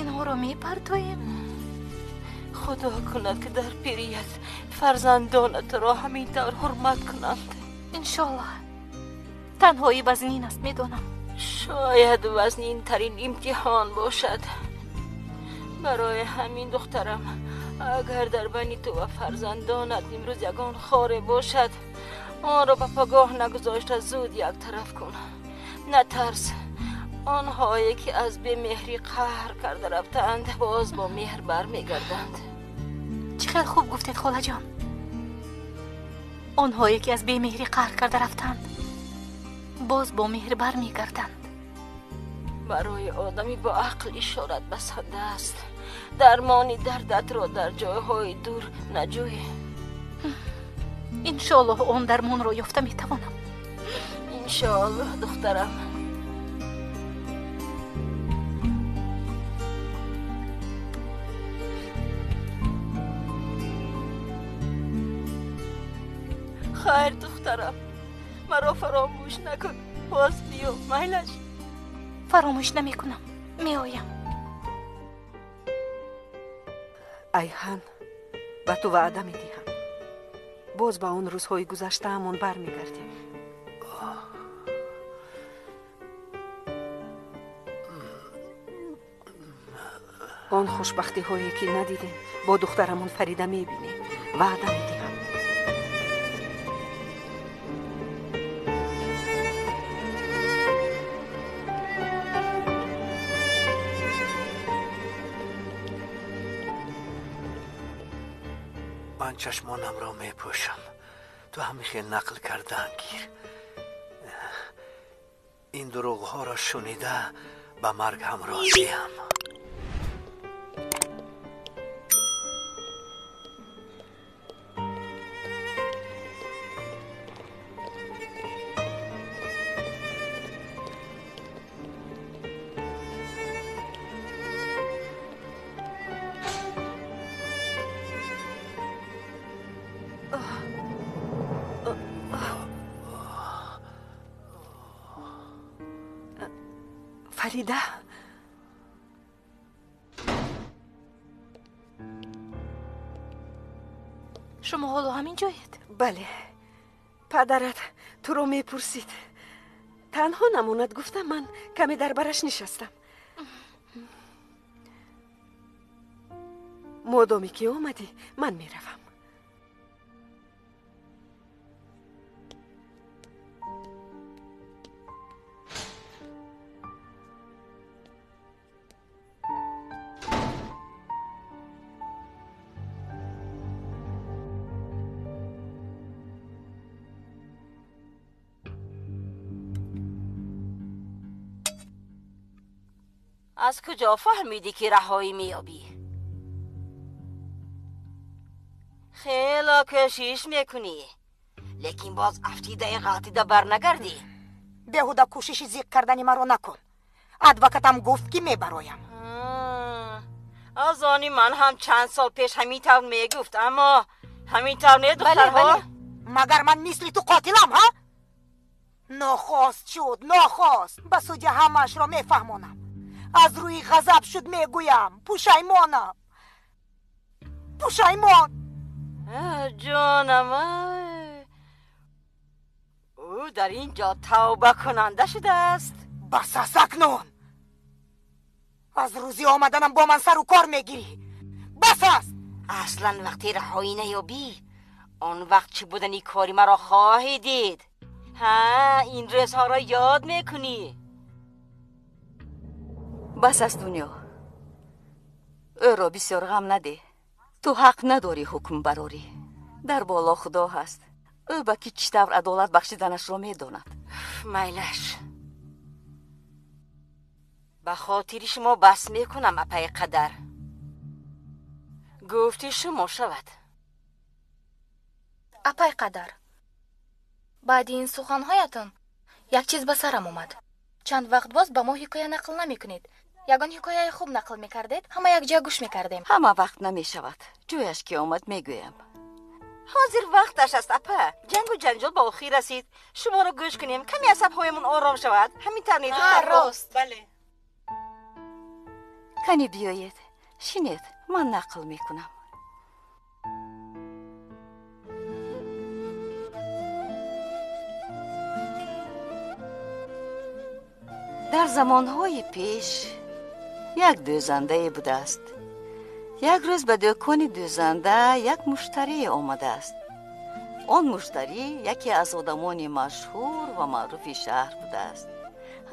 Инҳоро мепартоем? Худо кунад, ки дар пирият фарзандонатро ҳамин тавр ҳурмат кунанд. Иншоллоҳ. Танҳоӣ вазнин аст, медонам. Шояд вазнинтарин имтиҳон бошад. Барои ҳамин духтарам, агар дар байни ту ва фарзандонат имрӯз ягон хоре бошад, онро ба пагоҳ нагузошта зуд як тараф кун. Натарс, онҳое ки аз бемеҳрӣ қаҳр карда рафтаанд, боз бо меҳр бармегарданд. Чӣ хел хуб гуфтед, холаҷон. Онҳое ки аз бемеҳрӣ қаҳр карда рафтанд, боз бо меҳр бармегарданд. Барои одами бо ақл ишорат басанда аст. Дармони дардатро дар ҷойҳои дур наҷӯй. Иншоаллоҳ он дармонро ёфта метавонам. Иншоаллоҳ, духтарам. Хайр, духтарам, маро фаромӯш накун. Боз биё, майлаш. Фаромӯш намекунам, меоям. Айҳан, ба ту ваъда медиҳам, боз ба он рӯзҳои гузаштаамон бармегардем. Он хушбахтиҳое ки надидем, бо духтарамон Фарида мебинем. Ваъда медиҳам. Ман чашмонамро мепӯшам. Ту ҳамин хел нақл кардаан гир. Ин дурӯғҳоро шунида ба марг ҳам розиам. Фарида, шумо ҳоло ҳамин ҷоед? Бале, падарат туро мепурсид. Танҳо намонад гуфта ман каме дар бараш нишастам. Модоме ки омадӣ, ман меравам. Аз куҷо фаҳмидӣ, ки раҳоӣ меёбӣ? Хело кӯшиш мекунӣ, лекин боз афтидаи ғалтида барнагардӣ. Беҳуда кӯшиши зиқ кардани маро накун. Адвокатам гуфт, ки мебароям. Аз они ман ҳам чанд сол пеш ҳамин тавр мегуфт, аммо ҳамин тавр не, духтарҳо? Магар ман мисли ту қотилам, ҳа? Нохост шуд, нохост. Ба судя ҳамаашро мефаҳмонам. Аз рӯи ғазаб шуд мегӯям. Пушаймонам, пушаймон. Ҷонам, ӯ дар ин ҷо тавбакунанда шудааст. Бас аст акнун. Аз рӯзи омаданам бо ман сару кор мегирӣ. Бас аст. Аслан вақте раҳоӣ наёбӣ, он вақт чӣ будани кори маро хоҳӣ дид. Ҳа, ин рӯзҳоро ёд мекунӣ. Бас аст, дунё. Ӯро бисёр ғам надеҳ. Ту ҳақ надорӣ ҳукм барорӣ. Дар боло худо ҳаст. Ӯ ба ки чӣ тавр адолат бахшиданашро медонад. Майлаш, ба хотири шумо бас мекунам, апаи қадар. Гуфти шумо шавад. Апай қадар, баъди ин суханҳоятон як чиз ба сарам омад. Чанд вақт боз ба мо ҳикоя нақл намекунед. Ягон ҳикояи хуб нақл мекардед, ҳама якҷоя гӯш мекардем. Ҳама вақт намешавад. Ҷояш ки омад мегӯям. Ҳозир вақташ аст, апа. Ҷангу ҷанҷол ба охир расид. Шуморо гӯш кунем, каме асабҳоямон ором шавад. Ҳамин тавр не, духтарҳо? Рост, бале. Кани биёед, шинед, ман нақл мекунам. Дар замонҳои пеш як дӯзандае будааст. Як рӯз ба дӯкони дӯзанда як муштарие омадааст. Он муштарӣ яке аз одамони машҳур ва маъруфи шаҳр будааст.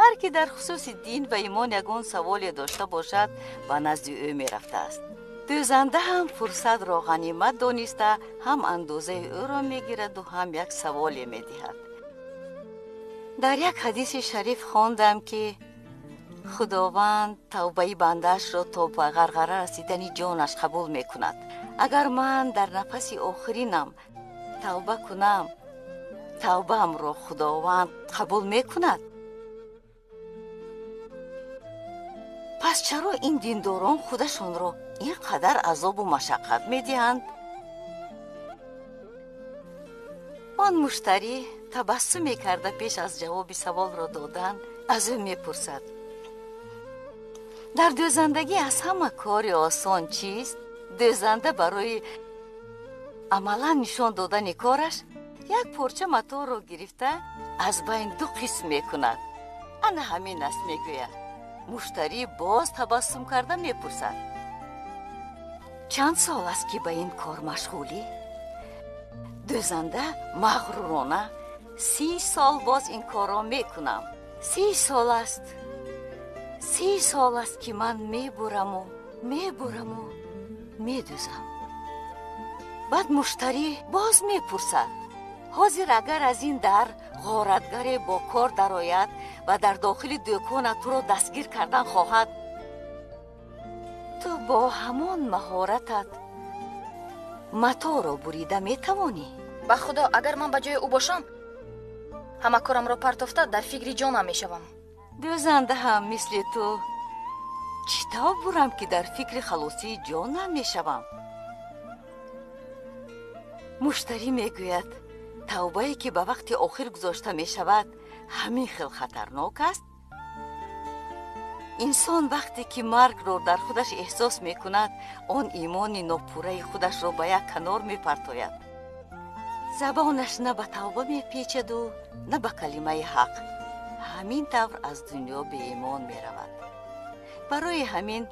Ҳар ки дар хусуси дин ва имон ягон саволе дошта бошад, ба назди ӯ мерафтааст. Дӯзанда ҳам фурсатро ғанимат дониста, ҳам андозаи ӯро мегираду ҳам як саволе медиҳад. Дар як ҳадиси шариф хондам, ки Худованд тавбаи бандаашро то ба ғарғара расидани ҷонаш қабул мекунад. Агар ман дар нафаси охиринам тавба кунам, тавбаамро Худованд қабул мекунад. Пас чаро ин диндорон худашонро ин қадар азобу машаққат медиҳанд? Он муштарӣ табассум мекарда пеш аз ҷавоби саволро додан аз ӯ мепурсад: дар дӯзандагӣ аз ҳама кори осон чист? Дӯзанда барои амалан нишон додани кораш як порча маторро гирифта аз байн ду қисм мекунад. Ана ҳамин аст, мегӯяд. Муштарӣ боз табассум карда мепурсад: чанд сол аст, ки ба ин кор машғулӣ? Дӯзанда мағрурона: 30 сол боз ин корро мекунам. 30 сол аст. 30 сол аст, ки ман мебураму мебураму медӯзам. Баъд муштарӣ боз мепурсад: ҳозир агар аз ин дар ғоратгаре бо кор дарояд ва дар дохили дӯконат туро дастгир кардан хоҳад, ту бо ҳамон маҳоратат маторо бурида метавонӣ? Ба худо, агар ман ба ҷои ӯ бошам, ҳама корамро партофта дар фикри ҷонам мешавам. Дӯзанда ҳам мисли ту чӣ тавр бурам, ки дар фикри халосии ҷонам мешавам? Муштарӣ мегӯяд: тавбае ки ба вақти охир гузошта мешавад, ҳамин хел хатарнок аст. Инсон вақте ки маргро дар худаш эҳсос мекунад, он имони нопурраи худашро ба як канор мепартояд. Забонаш на ба тавба мепечаду на ба калимаи ҳақ. Ҳамин тавр аз дунё беимон меравад. Барои ҳамин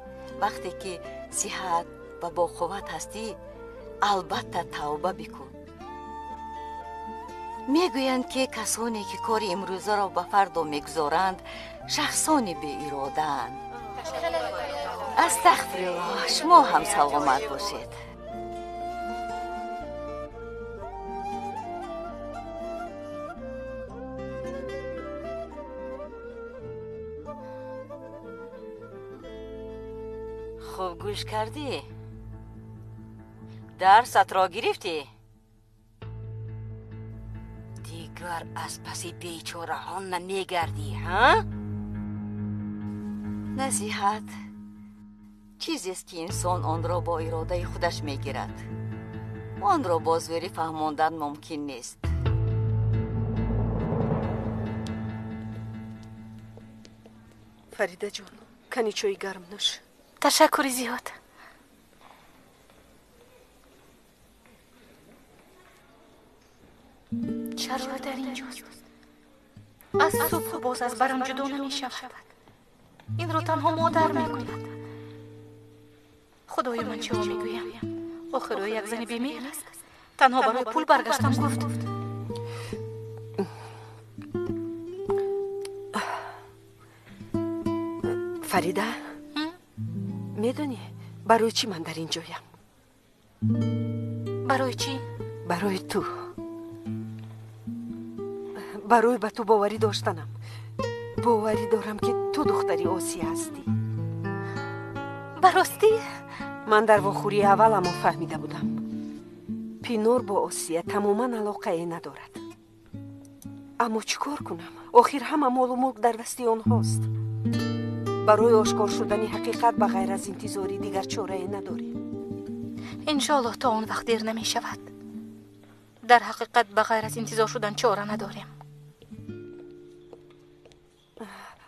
вақте ки сиҳат ва боқувват ҳастӣ, албатта тавба бикун. Мегӯянд, ки касоне ки кори имрӯзаро ба фардо мегузоранд, шахсони беиродаанд. Астағфируллоҳ, шумо ҳам саломат бошед. Хуб гӯш кардӣ? Дарсатро гирифтӣ? Дигар аз паси бечораҳон намегардӣ, ҳа? Насиҳат чизест, ки инсон онро бо иродаи худаш мегирад. Онро бо зӯрӣ фаҳмондан мумкин нест. Фаридаҷон, кани чойи гарм нӯш. Ташаккури зиёд. Чаро дар инҷост? Аз субҳ боз аз барам ҷудо намешавад. Инро танҳо модар мекунад. Худоё, ман чаро мегӯям? Охир ӯ як зани бемеҳр аст. Танҳо барои пул баргаштам гуфт. Фарида, медонӣ барои чӣ ман дар ин ҷоям? Барои чӣ? Барои ту. Барои ба ту боварӣ доштанам. Боварӣ дорам, ки ту духтари Осия ҳастӣ. Ба ростӣ? Ман дар вохӯрии авваламон фаҳмида будам. Пинор бо Осия тамоман алоқае надорад. Аммо чӣ кор кунам? Охир ҳама молу мулк дар дасти онҳост. Барои ошкор шудани ҳақиқат ба ғайр аз интизорӣ дигар чорае надорем. Иншоаллоҳ то он вақт дер намешавад. Дар ҳақиқат ба ғайр аз интизор шудан чора надорем.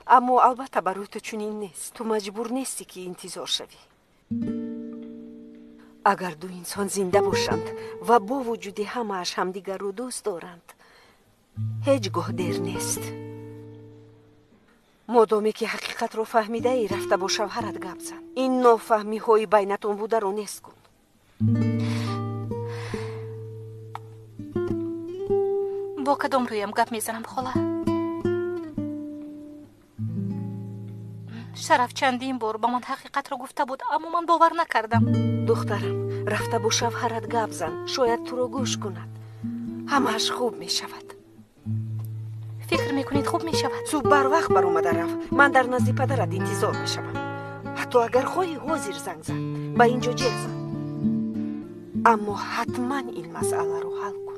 Аммо албатта барои ту чунин нест. Ту маҷбур нестӣ, ки интизор шавӣ. Агар ду инсон зинда бошанд ва бо вуҷуди ҳамааш ҳамдигарро дӯст доранд, ҳеҷ гоҳ дер нест. Модоме ки ҳақиқатро фаҳмидаӣ, рафта бо шавҳарат гап зан. Ин нофаҳмиҳои байнатон бударо нест кун. Бо кадом рӯям гап мезанам, хола? Шараф чандин бор ба ман ҳақиқатро гуфта буд, аммо ман бовар накардам. Духтарам, рафта бо шавҳарат гап зан, шояд туро гӯш кунад. Ҳамааш хуб мешавад. Фикр мекунед, хуб мешавад? Субҳ барвақт баромада рафт. Ман дар назди падарат интизор мешавам. Ҳатто агар хоҳӣ, ҳозир занг зан, ба ин ҷо ҷеғ зан. Аммо ҳатман ин масъаларо ҳал кун.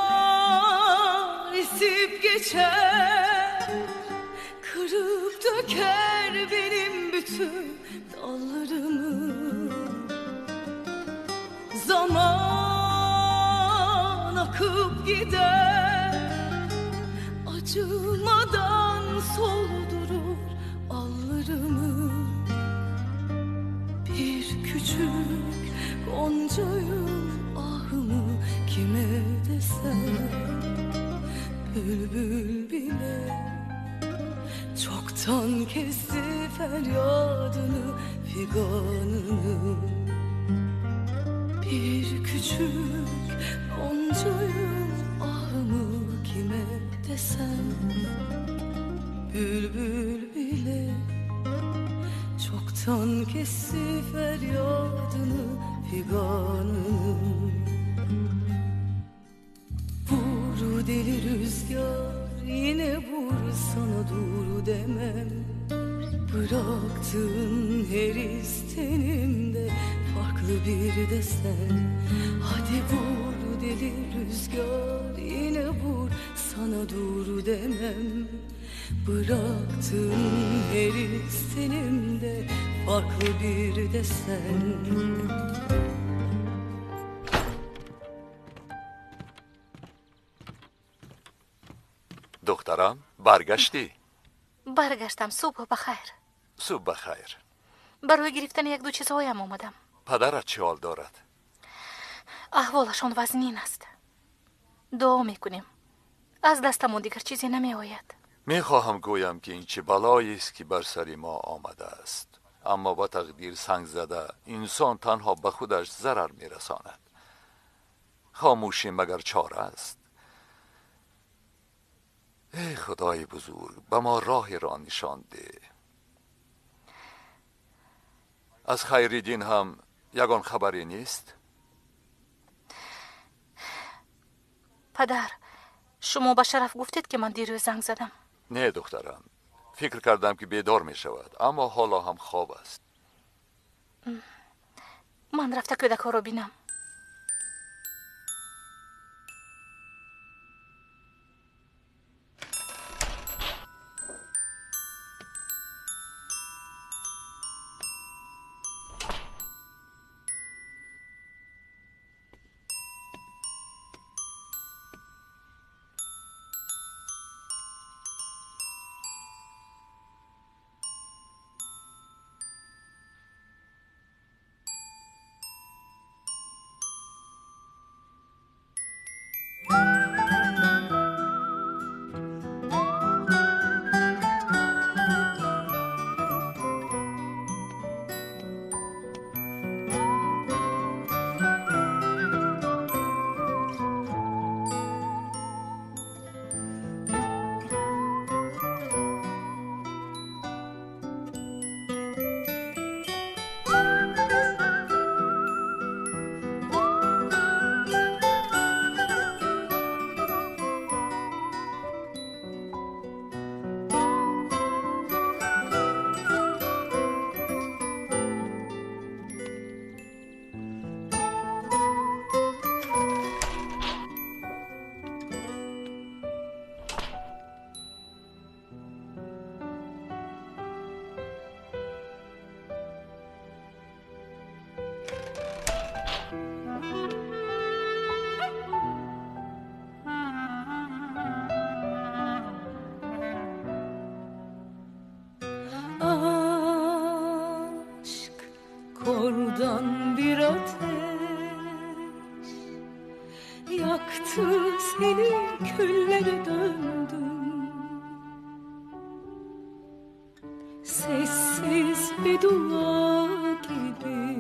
Rüzgar esip geçer, kırıp döker benim bütün dallarımı. Zaman akıp gider, acımadan soldurur allarımı. Bir küçük goncayım, ahımı kime desem, bülbül bile çoktan kesti feryadını, figanını. Bir küçük goncayım, ahımı kime desem, bülbül bile çoktan kesti feryadını, figanını. Vur deli rüzgar, yine vur, sana dur demem. Bıraktığın her istenimde farklı bir desen. Hadi vur deli rüzgar, yine vur, sana dur demem. Bıraktığın her istenimde farklı bir desen. Духтарам, баргаштӣ? Баргаштам. Субҳ бахайр. Субҳ бахайр. Барои гирифтани як-ду чизҳоям омадам. Падарат чӣ ҳол дорад? Аҳволашон вазнин аст. Дуо мекунем. Аз дастамон дигар чизе намеояд. Мехоҳам гӯям, ки ин чӣ балоест, ки бар сари мо омадааст. Аммо ба тақдир санг зада инсон танҳо ба худаш зарар мерасонад. Хомӯшӣ магар чора аст? Эй худои бузург, ба мо роҳеро нишон деҳ. Аз Хайриддин ҳам ягон хабаре нест? Падар, шумо ба Шараф гуфтед, ки ман дирӯз занг задам? Не, духтарам, фикр кардам, ки бедор мешавад, аммо ҳоло ҳам хоб аст. Ман рафта кӯдакҳоро бинам. Yaktı seni, küllere döndüm. Sessiz bir dua gibi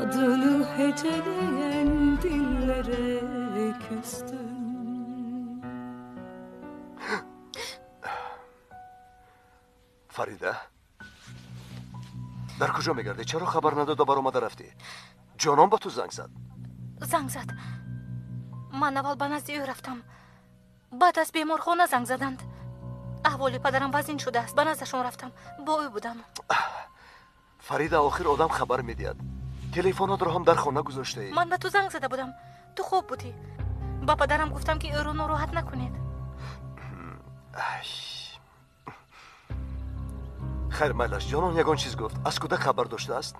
adını heceleyen dillere küstüm. Farida, дар куҷо мегардӣ? Чаро хабар надода баромада рафтӣ? Ҷонон ба ту занг зад. Занг зад. Ман аввал ба назди ӯ рафтам. Баъд аз беморхона занг заданд. Аҳволи падарам вазин шудааст. Ба наздашон рафтам. Бо ӯ будам. Фарида, охир одам хабар медиҳад. Телефонатро ҳам дар хона гузоштаӣ. Ман ба ту занг зада будам. Ту хоб будӣ. Ба падарам гуфтам, ки ӯро нороҳат накунед. Хайр, майлаш, ҷонон ягон чиз гуфт? Аз кӯдак хабар доштааст?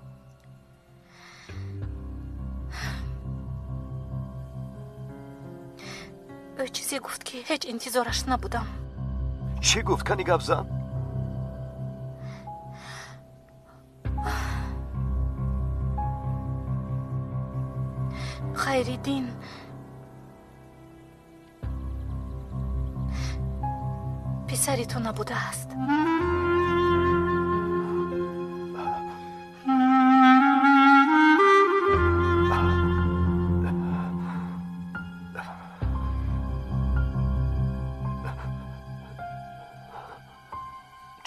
Ӯ чизе гуфт, ки ҳеҷ интизораш набудам. Чӣ гуфт? Кани гап зан. Хайриддин писари ту набудааст.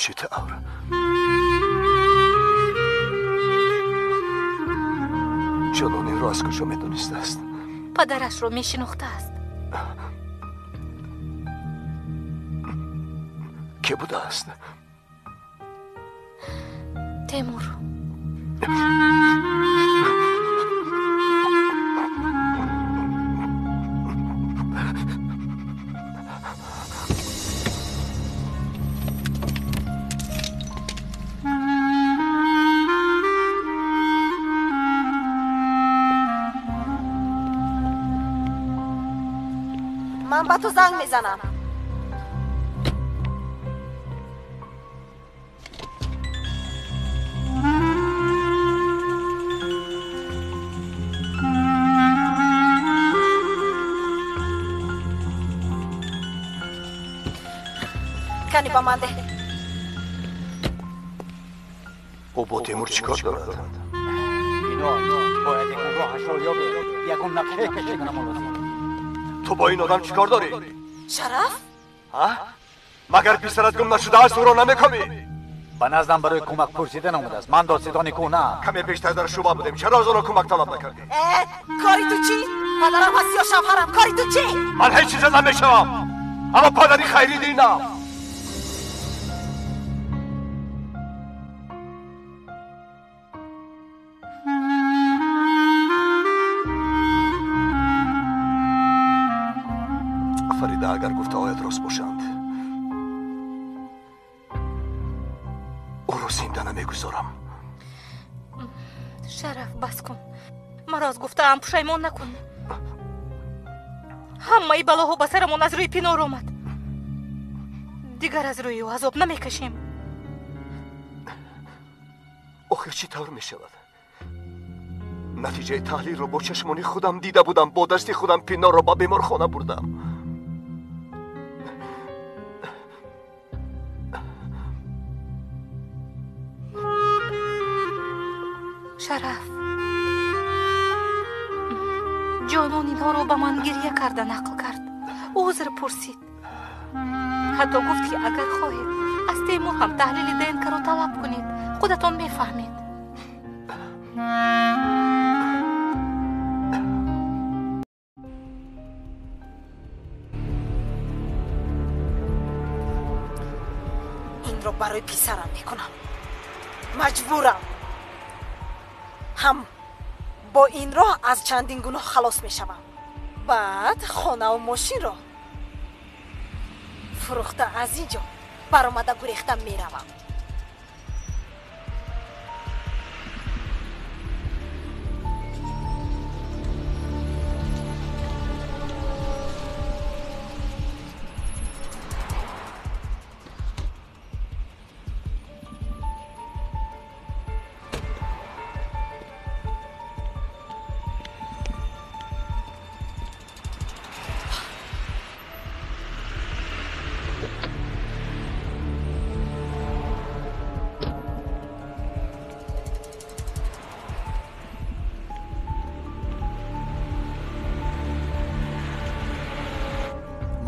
Чӣ тавр? Ҷонон инро аз куҷо медонистааст? Падарашро мешинохтааст. Кӣ будааст? Темур. Ман ба ту занг мезанам. Кани ба ман деҳ. Ӯ бо Темур чӣ кор дорад? Ино бояд ягон роҳашро ёбем, ягон нақшае кашиданам лозим. Ту бо ин одам чӣ кор дорӣ? Шараф? Магар писарат гум нашудааст, ӯро намекобӣ? Ба наздам барои кӯмак пурсидан омадааст. Ман додситони кӯҳнаам. Каме бештар дар шӯъба будем. Чаро аз онҳо кӯмак талаб накардӣ? Кори ту чӣ? Падарам ҳаст ё шавҳарам? Кори ту чӣ? Ман ҳеҷ чизе намешавам, аммо падари Хайриддинам. Фарида, агар гуфтаҳоят рост бошанд, ӯро зинда намегузорам. Шараф, бас кун. Маро аз гуфтаам пушаймон накун. Ҳамаи балоҳо ба сарамон аз рӯи Пинор омад. Дигар аз рӯи ӯ азоб намекашем. Охир чӣ тавр мешавад? Натиҷаи таҳлилро бо чашмони худам дида будам. Бо дасти худам Пинорро ба беморхона бурдам. Шараф, ҷонон инҳоро ба ман гирья карда нақл кард. Узр пурсид. Ҳатто гуфт, ки агар хоҳед, аз Темур ҳам таҳлили ДНК-ро талаб кунед, худатон мефаҳмед. Инро барои писарам мекунам. Маҷбурам. Ҳам бо ин роҳ аз чандин гуноҳ халос мешавам. Баъд хонаву мошинро фурӯхта аз ин ҷо баромада гурехта меравам.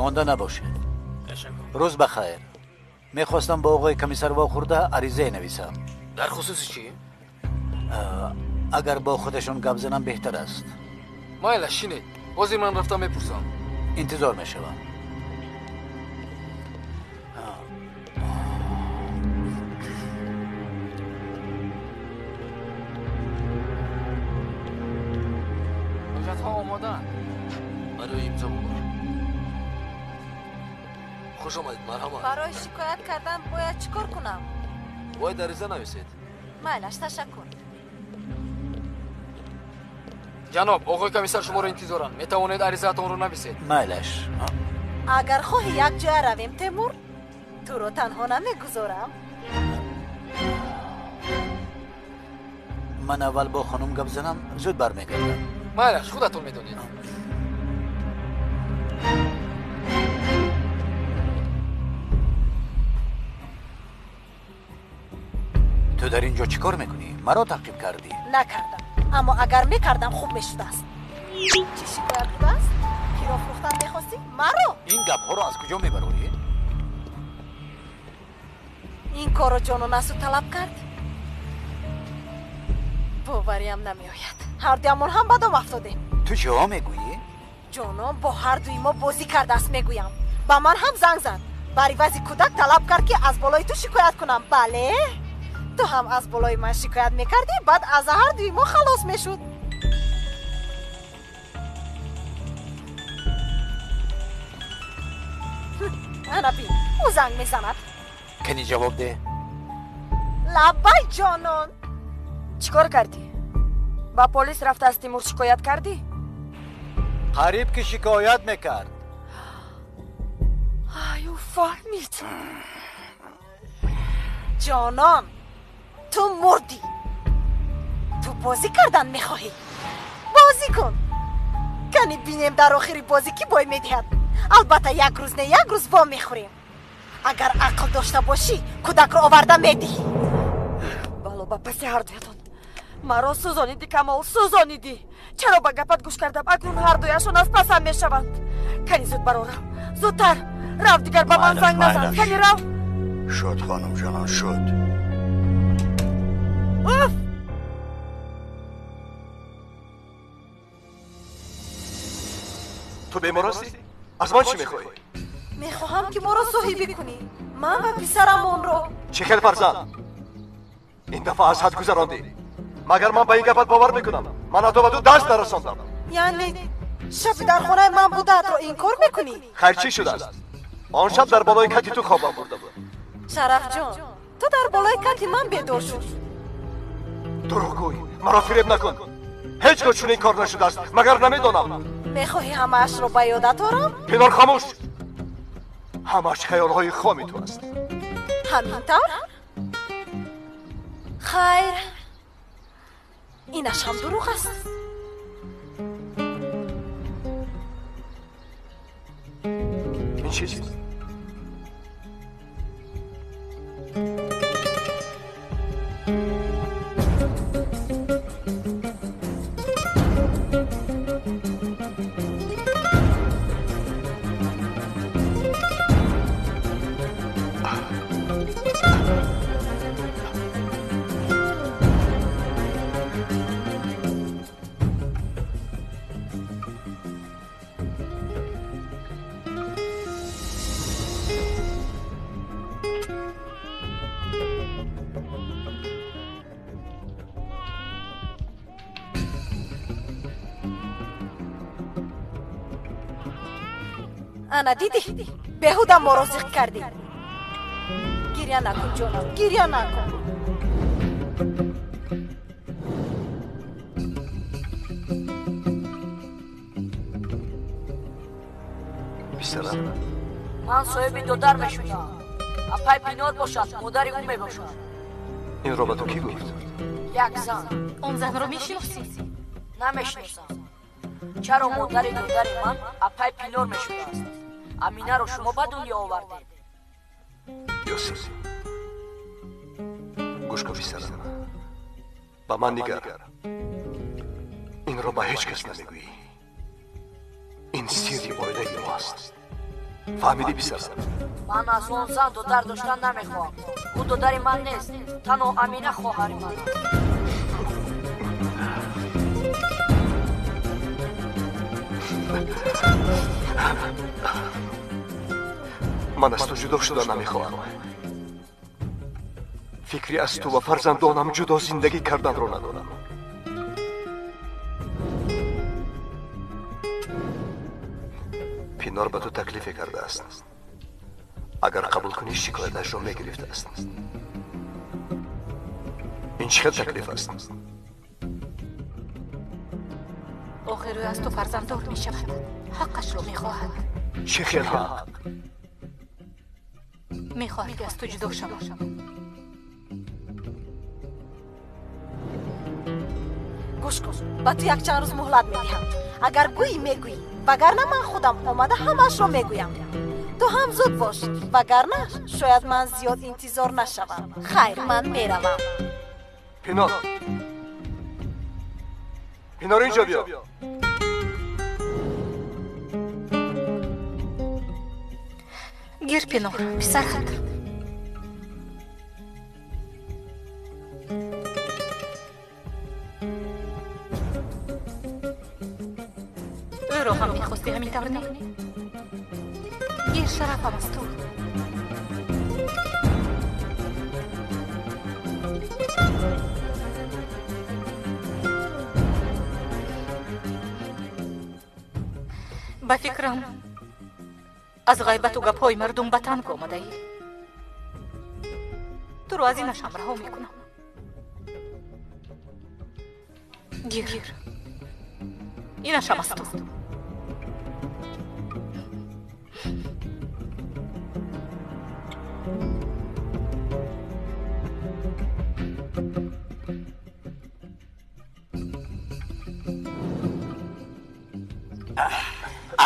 Монда набошед. Рӯз ба хайр. Мехостам бо оғои комиссар вохӯрда аризае нависам. Дар хусуси чӣ? Агар бо худашон гап занам беҳтар аст. Майла, шинед. Ҳозир ман рафта мепурсам. Интизор мешавам. Ҳуҷҷатҳо омодаанд. Барои имзо бубар. Хуш омадед, марҳамат. Барои шикоят кардан бояд чӣ кор кунам? Бояд ариза нависед. Майлаш, ташаккур. Ҷаноб, оғои комиссар шуморо интизоранд. Метавонед аризаатонро нависед. Майлаш. Агар хоҳӣ якҷоя равем, Темур, туро танҳо намегузорам. Ман аввал бо хонум гап занам, зуд бармегардам. Майлаш, худатон медонед. Ту дар ин ҷо чӣ кор мекунӣ? Маро таъқиб кардӣ? Накардам, аммо агар мекардам хуб мешудааст. Чӣ шикоят будааст? Киро фурӯхтан мехостӣ? Маро? Ин гапҳоро аз куҷо мебарорӣ? Ин корро ҷонон аз ӯ талаб кард? Бовариам намеояд. Ҳардуямон ҳам ба дом афтодем. Ту чиҳо мегӯӣ? Ҷонон бо ҳардуи мо бозӣ кардааст, мегӯям. Ба ман ҳам занг зад. Бар ивази кӯдак талаб кард, ки аз болои ту шикоят кунам. Бале? Ту ҳам аз болои ман шикоят мекардӣ, баъд аз ҳардуи мо халос мешуд. Ана бин, ӯ занг мезанад. Кани ҷавоб деҳ. Лаббай, ҷонон. Чӣ кор кардӣ? Ба полис рафта аз Тимур шикоят кардӣ? Қариб ки шикоят мекард. Ай, ӯ фаҳмид. Ҷонон, ту мурдӣ. Ту бозӣ кардан мехоҳӣ? Бозӣ кун. Кани бинем дар охири бозӣ кӣ бой медиҳад. Албатта як рӯз не як рӯз во мехӯрем. Агар ақл дошта бошӣ, кӯдакро оварда медиҳӣ. Бало ба паси ҳардуятон. Маро сӯзонидӣ, Камол, сӯзонидӣ. Чаро ба гапат гӯш кардам? Акнун ҳардуяшон аз пасам мешаванд. Кани зуд барорам. Зудтар. Рав, дигар ба ман занг назан. Кани рав. Шуд, хонум ҷонон, шуд. Уф! Ту бемор ҳастӣ? Аз ман чӣ мехоҳӣ? Мехоҳам, ки моро соҳибӣ кунӣ. Ман ва писарамонро. Чӣ хел фарзанд? Ин дафъа аз ҳад гузарондӣ. Магар ман ба ин гапат бовар мекунам? Ман ҳатто ба ту даст нарасондам. Яъне шаби дар хонаи ман будаатро инкор мекунӣ? Хайр, чӣ шудааст? Он шаб дар болои кати ту хобам бурда буд. Шарафҷон, ту дар болои кати ман бедор шуд. Дурӯғгӯй, маро фиреб накун. Ҳеҷ гоҳ чунин кор нашудааст, магар намедонам. Мехоҳӣ ҳамаашро ба ёдат орам? Пинор, хомӯш. Ҳамааш хаёлҳои хоми ту аст. Ҳамин тавр? Хайр, инаш ҳам дурӯғ аст. Ин чист? Ана дидӣ, беҳуда моро зиқ кардӣ. Гиря накун, ҷонам, гиря накун. Писарам, ман соҳиби додар мешудам. Апай Пинор бошад, модари ӯ мебошад. Инро ба ту кӣ гуфт? Як зан. Он занро мешиносӣ? Намешиносам. Чаро модари додари ман апай Пинор мешудааст? Аминаро шумо ба дунё овардед. Юсуф, гӯш кун, писарам, ба ман нигар. Инро ба ҳеҷ кас намегӯӣ. Ин сирри оилаи мо аст. Фаҳмидӣ, писарам? Ман аз он зан додар доштан намехоҳам. Ӯ додари ман нест, танҳо Амина хоҳари ман аст. Ман аз ту ҷудо шуда намехоҳам. Фикри аз ту ва фарзандонам ҷудо зиндагӣ карданро надорам. Пинор ба ту таклифе кардааст. Агар қабул кунӣ, шикояташро мегирифтааст. Ин чӣ хел таклиф аст? Охир ӯ аз ту фарзанддор мешавад. Ҳаққашро мехоҳад. Чӣ хел ҳақ? Мехоҳад, ки аз ту ҷудо шавад. Гӯш кун, ба ту якчанд рӯз муҳлат медиҳам. Агар гӯӣ, мегӯӣ, вагарна ман худам омада ҳамаашро мегӯям. Ту ҳам зуд бош, вагарна шояд ман зиёд интизор нашавам. Хайр, ман меравам. Пинор, Пинор, инҷо биё. Гир, Пинор, писарат. Ӯро ҳам мехости ҳамин тавр, не? Гир, шарафам аз ту. Ба фикрам, аз ғайбату гапҳои мардум ба танг омадаӣ. Туро аз инашам раҳо мекунам. Гир, инашам аз ту.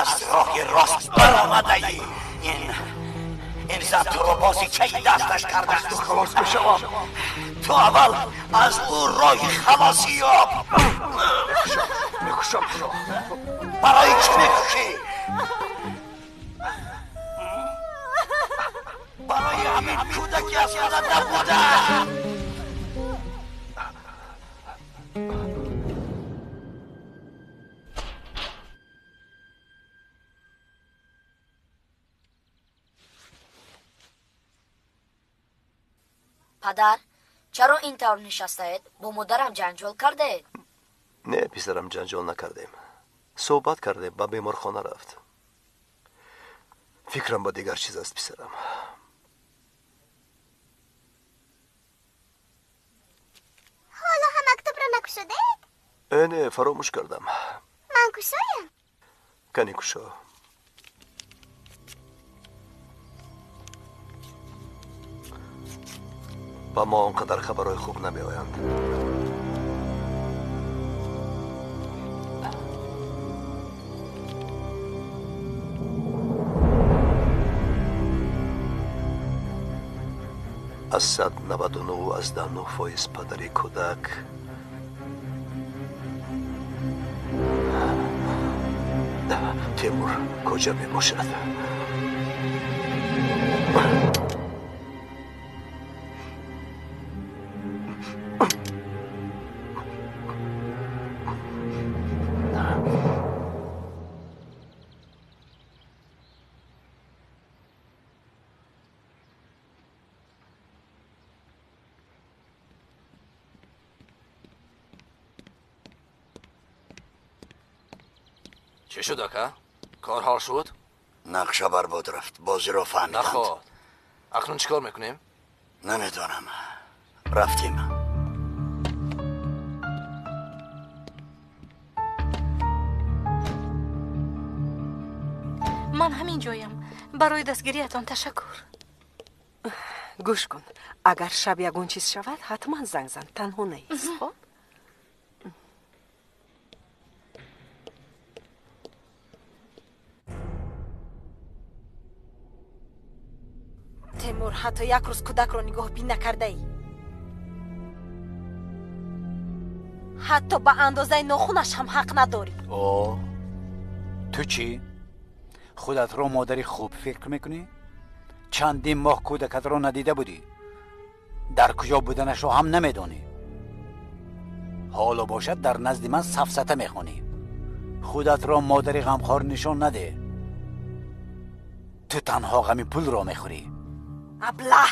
Аз роҳи рост баромадаӣ. Ин зан туро бозичаи дасташ кардааст. Ту халос бишавам. Ту аввал аз ӯ роҳи халосӣ ёб. Мекушам туро. Барои чӣ мекушӣ? Барои ҳамин кӯдаки аз худат набуда. Падар, чаро ин тавр нишастаед? Бо модарам ҷанҷол кардаед? Не, писарам, ҷанҷол накардем. Суҳбат кардем, ба беморхона рафт. Фикрам ба дигар чиз аст, писарам. Ҳоло ҳам мактубро накушодаед? Не, фаромӯш кардам. Ман кушоям? Кани кушо. Ба мо он қадар хабарҳои хуб намеоянд. Аз 99.9% падари кӯдак Темур куҷо мебошад? Чӣ шуд, ака? Кор ҳал шуд? Нақша барбод рафт, бозиро фаҳмиданд. Наход, акнун чӣ кор мекунем? Намедонам. Рафтем. Ман ҳамин ҷоям. Барои дастгириятон ташаккур. Гӯш кун, агар шаб ягон чиз шавад, ҳатман занг зан, танҳо наист, хоб? Темур, ҳатто як рӯз кӯдакро нигоҳбин накардаӣ. Ҳатто ба андозаи нохунаш ҳам ҳақ надорӣ. О, ту чӣ? Худатро модари хуб фикр мекунӣ? Чандин моҳ кӯдакатро надида будӣ. Дар куҷо буданашро ҳам намедонӣ. Ҳоло бошад дар назди ман сафсата мехонӣ. Худатро модари ғамхор нишон наде. Ту танҳо ғами пулро мехӯрӣ. Аблаҳ!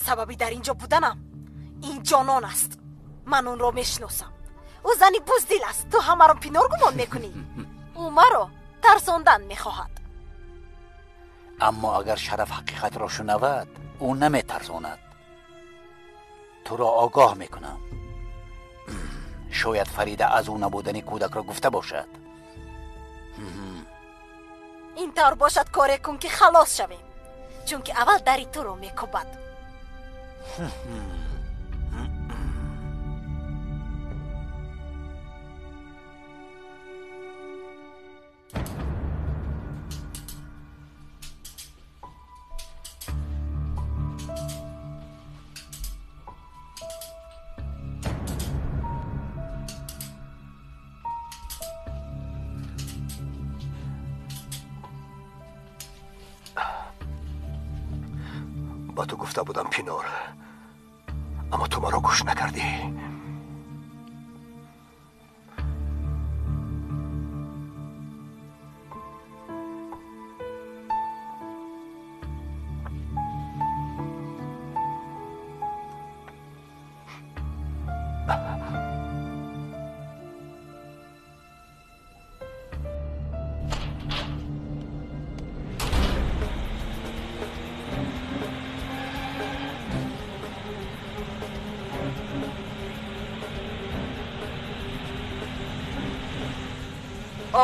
Сабаби дар инҷо буданам ин ҷонон аст. Ман онро мешиносам. Ӯ зани буздил аст. Ту ҳамаро Пинор гумон мекунӣ. Ӯ маро тарсондан мехоҳад. Аммо агар Шараф ҳақиқатро шунавад, ӯ наметарсонад. Туро огоҳ мекунам. Шояд Фарида аз ӯ набудани кӯдакро гуфта бошад. Ин тавр бошад, коре кун ки халос шавем, чунки аввал дари туро мекӯбад. Ба ту гуфта будам, Пинор, аммо ту маро гӯш накардӣ.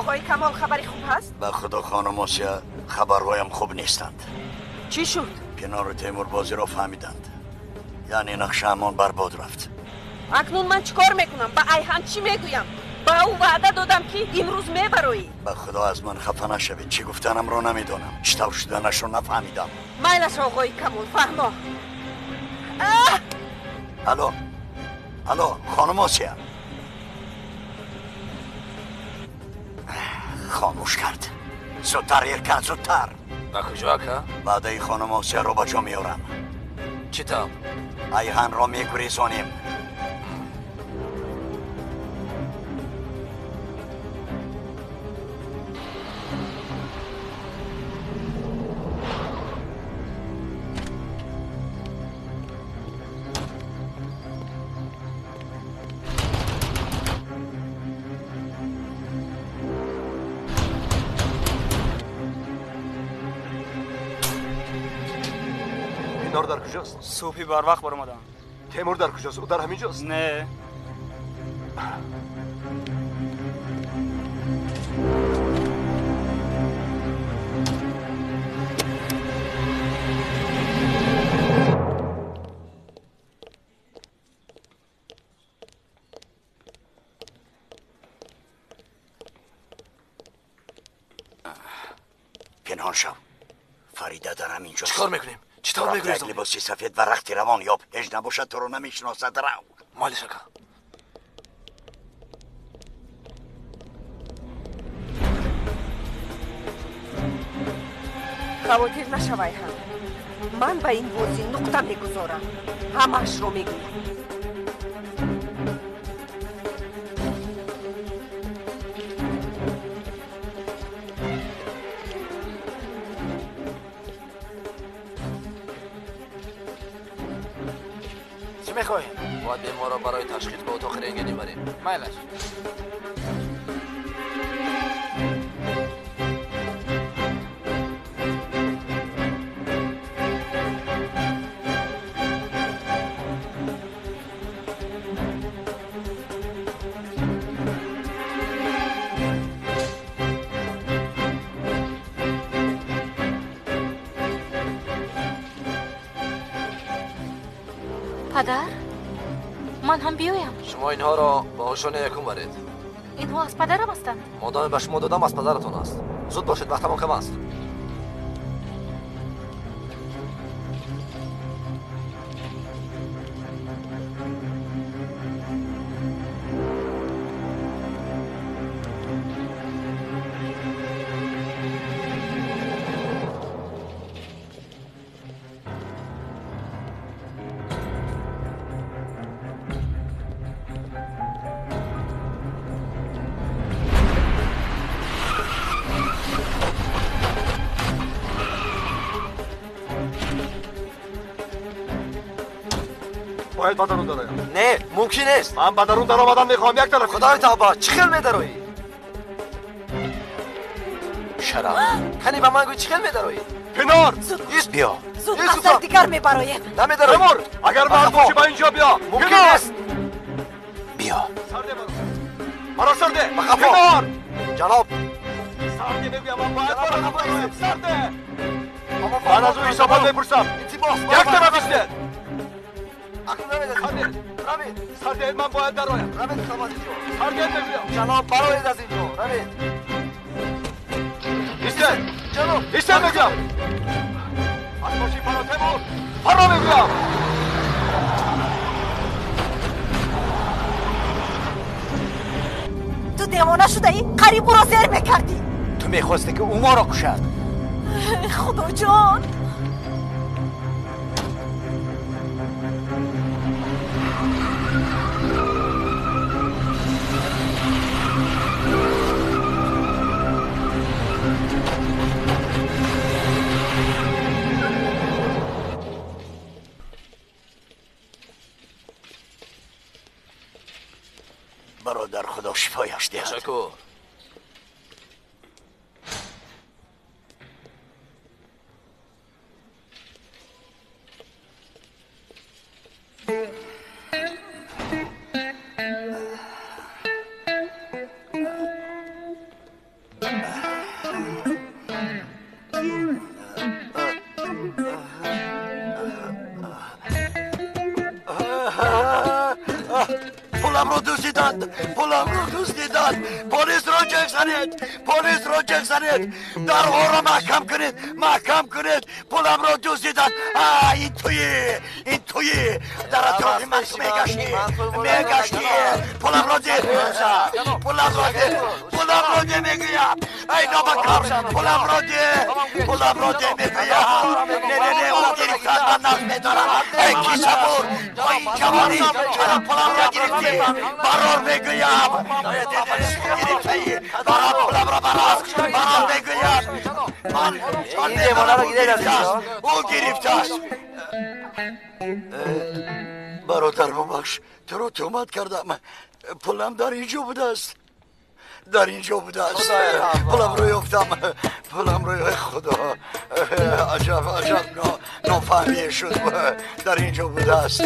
Оғои Камол, хабари хуб ҳаст? Ба худо, хонум Осия, хабарҳоям хуб нестанд. Чӣ шуд? Пинору Темур бозиро фаҳмиданд. Яъне нақшаамон барбод рафт. Акнун ман чӣ кор мекунам? Ба Айҳан чӣ мегӯям? Ба ӯ ваъда додам, ки имрӯз мебароӣ. Ба худо, аз ман хафа нашавед. Чӣ гуфтанамро намедонам. Чӣ тавр шуданашро нафаҳмидам. Майлаш, оғои Камол, фаҳмо. Алло, алло, хонум Осия. Хомӯш кард. Зудтар, Эркан, зудтар. Ба куҷо, ака? Ваъдаи хонум Осияро ба ҷо меорам. Чӣ тавр? Айҳанро мегурезонем. Пинор дар куҷост? Субҳи барвақт баромадам. Темур дар куҷост? Ӯ дар ҳамин ҷост? Не. Пинҳон шав. Фарида дар ҳамин ҷост. Чӣ кор мекунем? Чӣ тавр мегурезонем? Либоси сафед ва рахти равон ёб. Ҳеҷ набошад, туро намешиносад. Рав. Молиш, ака. Хавотир нашав, Айҳан. Ман ба ин бозӣ нуқта мегузорам. Ҳамаашро мегӯям. Чӣ мехоҳем? Бояд беморро барои ташхис ба утоқи рентгенӣ барем. Майлаш. Падар, ман ҳам биёям. Шумо инҳоро ба ошони якум баред. Инҳо аз падарам ҳастанд. Модоме ба шумо додам, аз падаратон аст. Зуд бошед, вақтамон кам аст. Бояд ба дарун дароям. Не, мумкин нест. Ман ба дарун даромадан мехоҳам як тараф. Худои тавба, чӣ хел медароӣ? Шараф. Кани ба ман гӯй чӣ хел медароӣ? Пинор! Ист биё. Зуд аз дар дигар мебароем. Намедароӣ. Темур, агар мард бошӣ ба инҷо биё. Мумкин нест. Биё. Маро сарде. Ба қафо. Пинор! Ҷаноб. Сарде мегӯям, ман бояд бароям. Сарде! Ман аз ӯ ҳисобот мепурсам. Як тараф истед. Равед. Сарде, ман бояд дароям. Равед аз инҷо. Сарде мегӯям. Ҷаноб, бароед аз инҷо. Равед. Истед. Ҷаноб, истед мегӯям. Аз мошин фаро, Темур. Фаро мегӯям. Ту девона шудаӣ? Қариб ӯро зер мекардӣ. Ту мехостӣ ки ӯ моро кушад. Худоҷон! Бародар, худо шифояш диҳад. Ташаккур. Пуламро дуздиданд, пуламро дуздиданд. Полисро ҷеғ занед, полисро ҷеғ занед. Дарҳоро маҳкам кунед, маҳкам кунед. Пуламро дуздиданд. А, ин туӣ, ин туӣ. Дар атрофи ман ту мегаштӣ, мегаштӣ. Пуламро деҳ, пуламро деҳ, пуламро деҳ мегӯям. Эй нобакор, пуламро деҳ, пуламро деҳ мегӯям. Не, не, не, ӯ гирифтад, ман нақд медорам. Эй кисабур, то ин ҷавонӣ чаро пуламро гирифтӣ? Барор мегӯям. Гирифтаӣ, барор пуламро, барор, барор мегӯям. Ман Ин девонаро гиред аз инҷо. Ӯ гирифтааст. Бародар, бубахш, туро туҳмат кардам. Пулам дар инҷо будааст, дар инҷо будааст. Пуламро ёфтам, пуламро. Худо, аҷаб, аҷаб нофаҳмие шуд. Дар инҷо будааст.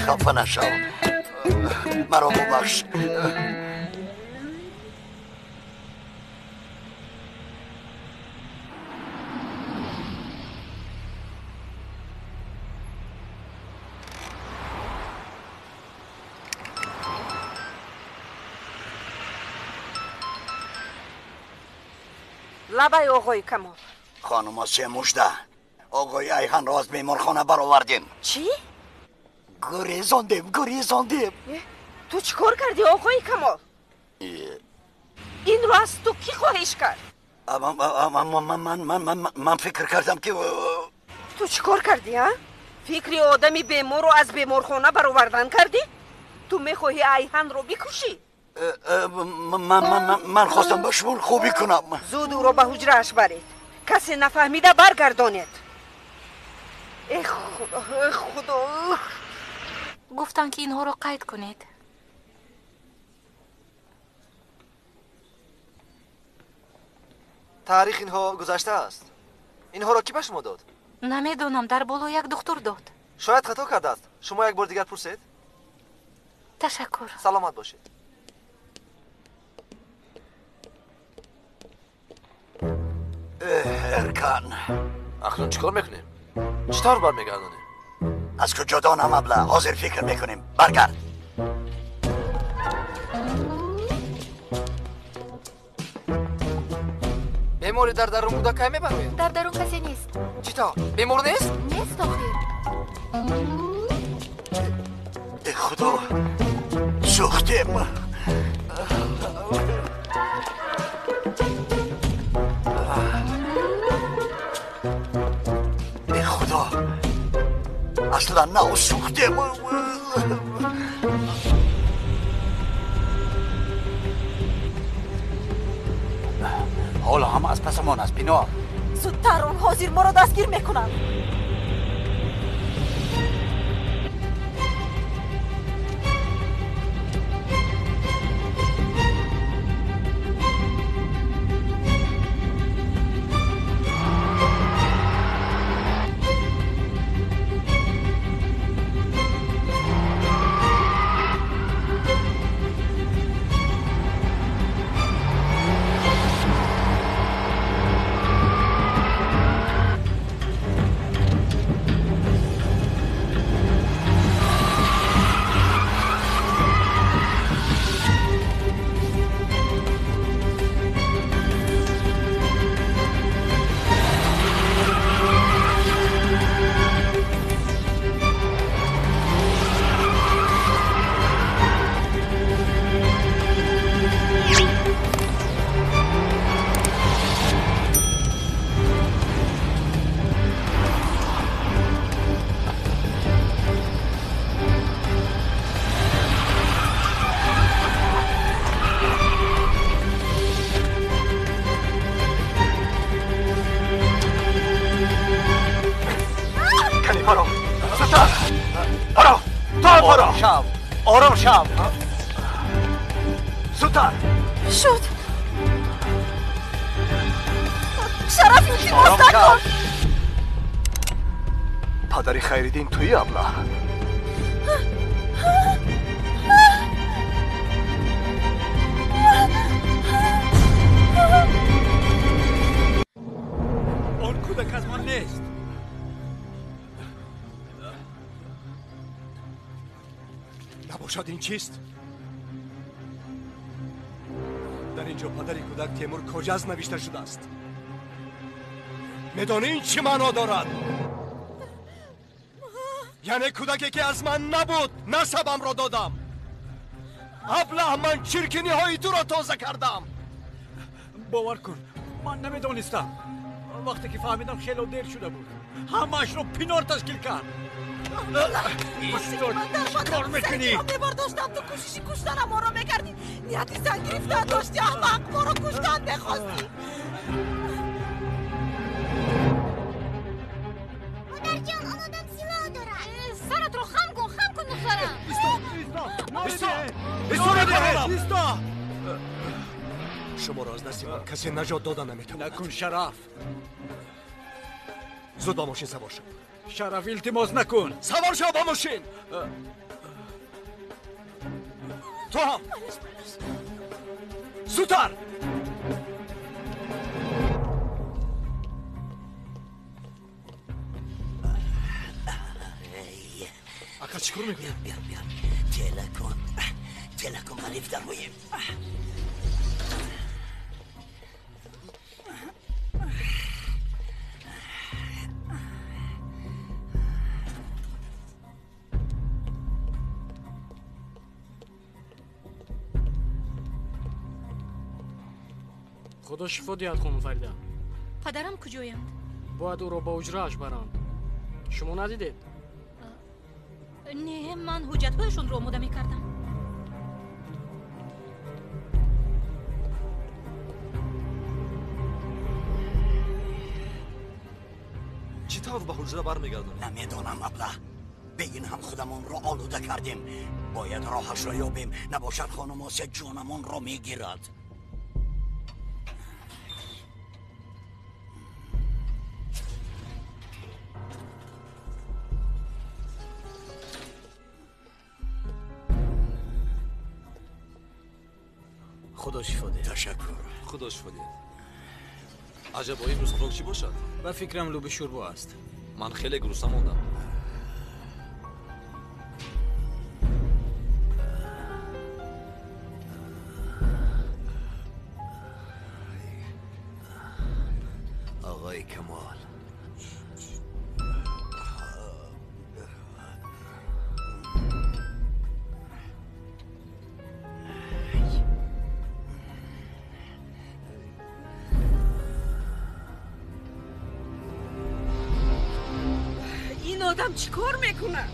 Хафа нашав, маро бубахш. Лабай оғои Камол. Хонума, се мужда. Оғои Айҳанро аз беморхона баровардем. Чӣ? Гурезондем, гурезондем. Ту чӣ кор кардӣ, оғои Камол? Инро аз ту кӣ хоҳиш кард? Ман фикр кардам ки Ту чӣ кор кардӣ, а? Фикри одами беморро аз беморхона баровардан кардӣ? Ту мехоҳӣ Айҳанро бикушӣ? Ман хостам ба шумо хубӣ кунам. Зуд ӯро ба ҳуҷрааш баред. Касе нафаҳмида баргардонед. Э худо, э худо. Гуфтанд ки инҳоро қайд кунед. Таърих инҳо гузаштааст. Инҳоро кӣ ба шумо дод? Намедонам, дар боло як духтур дод. Шояд хато кардааст. Шумо як бор дигар пурсед. Ташаккур. Саломат бошед. Эркан, акнун чӣ кор мекунем? Чӣ тавр бармегардонем? Аз куҷо донам, абла? Ҳозир фикр мекунем. Баргард. Бемори дар дарун буда кай мебарояд? Дар дарун касе нест. Чӣ тавр? Бемор нест? Нест охир. Э худо, сӯхтем. Э худо, аслан нав сӯхтем. Ҳоло ҳам аз пасамон аст, Пинор. Зудтар, он ҳозир моро дастгир мекунанд. Ором шав. Зудтар. Шуд. Шараф, илтимос накун. Падари Хайриддин туи, аблаҳ. Он кӯдак аз ман нест. Набошад, ин чист? Дар ин ҷо падари кӯдак Темур Коҷаз навишта шудааст. Медонӣ ин чӣ маъно дорад? Яъне кӯдаке ки аз ман набуд, насабамро додам. Аблаҳ, ман чирки ниҳои туро тоза кардам. Бовар кун, ман намедонистам. Вақте ки фаҳмидам, хело дер шуда буд. Ҳамаашро Пинор ташкил кард. Чикор мекунӣ? Мебардоштам, ту кӯшиши куштана моро мекардӣ. Нияти зан гирифтан дошти, аҳмақ, моро куштан мехостӣ. Модарҷон, он одам силоҳ дорад. Саратро хам кун, хам кун, духтарам. Исто, исто, исто, исто, исто. Шуморо аз дасти ман касе наҷот дода наметавонад. Накун, Шараф. Зуд ба мошин савор шав. Шараф, илтимос накун. Савор шав ба мошин. Ту ҳам. Зудтар. Ака, чӣ кор мекунӣ? Бیا, бیا. Тела кун. Тела кун, ба лифт дароем. Худо шифо диҳад, хонум Фарида. Падарам куҷоянд? Бояд ӯро ба ҳуҷрааш баранд. Шумо надидед? Не, ман ҳуҷҷатҳояшонро омода мекардам. Чӣ тавр ба ҳуҷра бармегардонем? Намедонам, аблаҳ. Бе ин ҳам худамонро олуда кардем. Бояд роҳашро ёбем. Набошад, хонум Осия ҷонамонро мегирад. Худо шифо диҳад. Ташаккур. Худо шифо диҳад. Аҷаб, имрӯз хӯрок чӣ бошад? Ба фикрам, луби шӯрбо аст. Ман хеле гурусна мондам. Оғои Камол. Ин одам чӣ кор мекунад?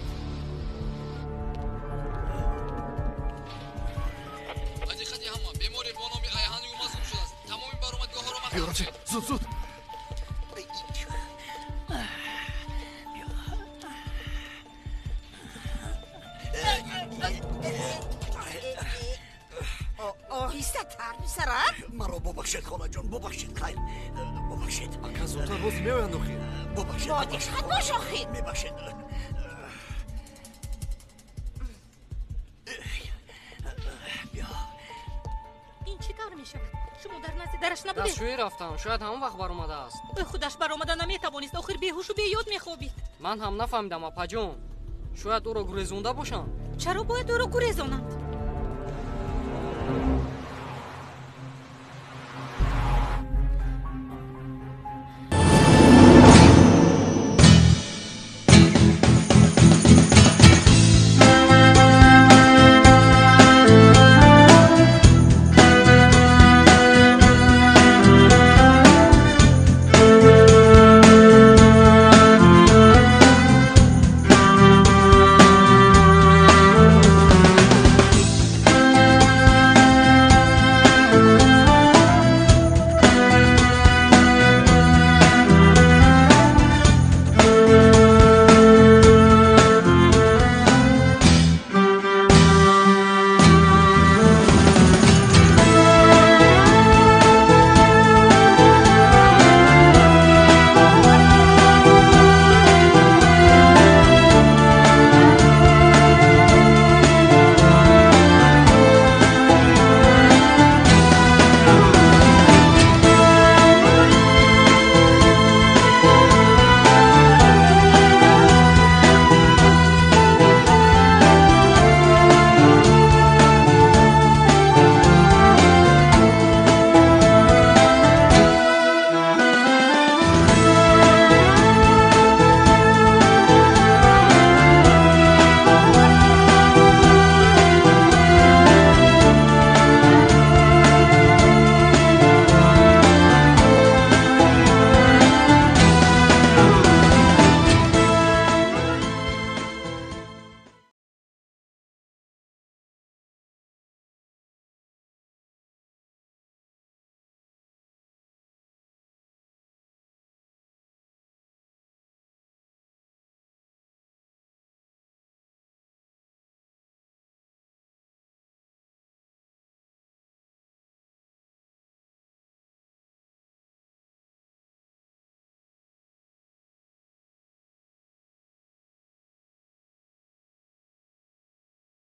Ҳақиқати ҳама беморе бо номи Айҳан Юмаз гум шудааст. Тамоми баромадгоҳҳоро маҳкам Биёрчи, зуд, зуд. Оҳистатар, писарам. Маро бубахшед, холаҷон, бубахшед, хайр, бубахшед. Ака, зудтар, боз меоянд охир. Бубахшед. Бодиққат бош охир. Мебахшед. Бیا. Ин чӣ тавр мешавад? Шумо дар назди дараш набудед? Дастшӯӣ рафтам, шояд ҳамон вақт баромадааст. Ӯ худаш баромада наметавонист, охир беҳушу беёд мехобид. Ман ҳам нафаҳмидам, апаҷон. Шояд ӯро гурезонда бошанд. Чаро бояд ӯро гурезонанд?